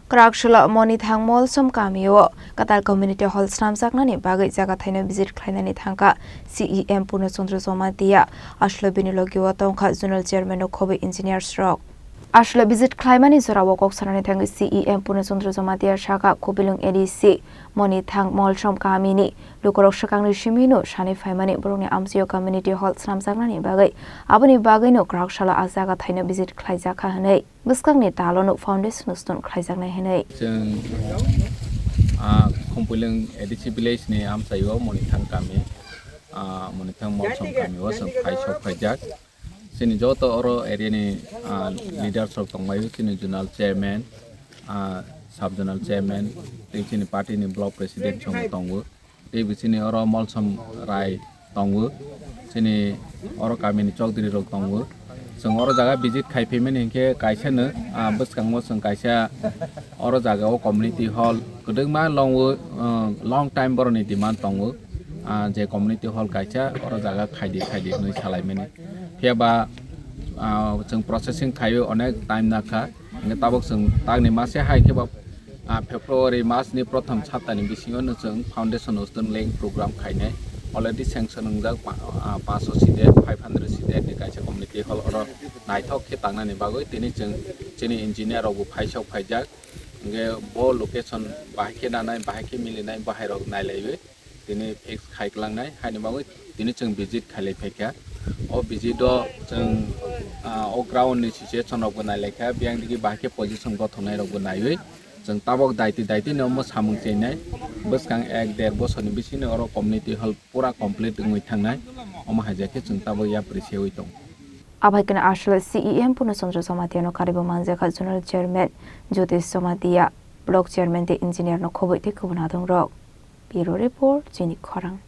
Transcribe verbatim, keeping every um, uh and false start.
Kraksalo Monithang Molsom kamio kwtal community hall swnamjaknani bagwi jaga thaino visit khlainani thangkha C E M Purno Chandra Jamatia. Aswkle bini logio tongkha zonal chairman no khobwi engineers rok. Aswkle visit khlaimani jorao kok sanani thangwi C E M Purno Chandra Jamatia sakha, Kupilung A D C Monithang Molsom kamini lukurok swkangni simino sanwi phaimani borokni amchaio community hall swnamjaknani bagwi, aboni bagwino Kraksalo a jaga thaino visit khlaijakha hwnwi. Bwskangni talono foundation stone khlaijaknai hwnwi. Chwng, ah, Khumpuilwng A D C village ni amchaio Monithang kami, ah, Monithang Molsom kamio chwng phai sok phaijak. Chini joto oro area ni, ah, leaders rok tongbaio, chini zonal chairman, ah, sub zonal chairman, tei chini party ni block president chwng tongo. Tei bisini oro Molsom Rai tongo, chini oro kamini chokdri rok tongo. Chwng oro jaga visit khai phaimani hinkhe kaisa no, ah, bwskango chwng kaisa oro jaga o community hall kwdwkma longwi, ah, long time borokni demand tongo, ah, je community hall kaisa oro jaga khaidi khaidi hwnwi salaimani. Phiya ba, ah, chwng processing khaio onek time nakha. Hingke tabok chwng takni mase hai khe ba, ah, February mas ni prothom saptani bisingo no chwng foundation stone laying program khainai. Already sanction wngjak pa-, ah, panchsho seat, five hundred seat ni kaisa community hall oro naithok khe tangnani bagwi tini chwng chini engineer rok bo phaisok phaijak. Hingke bo location bahai khe nanai, bahai khe milinai, bahai rok nailaiwi. Tini fix khai klangnai, haini bagwi tini chwng visit khailai phaikha. O visit o chwng, ah, o ground ni situation rok bo nailaikha, biyang digi bahai khe position gothoknai rok bo naiwi chwng tabok daiti daiti no omo samung chenai. Bwskang ek der bosor ni bisingo oro community hall pura complete wngwi thangnai, omo hai khe chwng tabok yapri sewi tongo. Abai khe aswkle C E M Purno Chandra Jamatia no karibo manjakha, zonal chairman Jyotish Jamatia, block chairman tei engineer no khobwi tei kubun adong rok. Bureau report, chini khorang.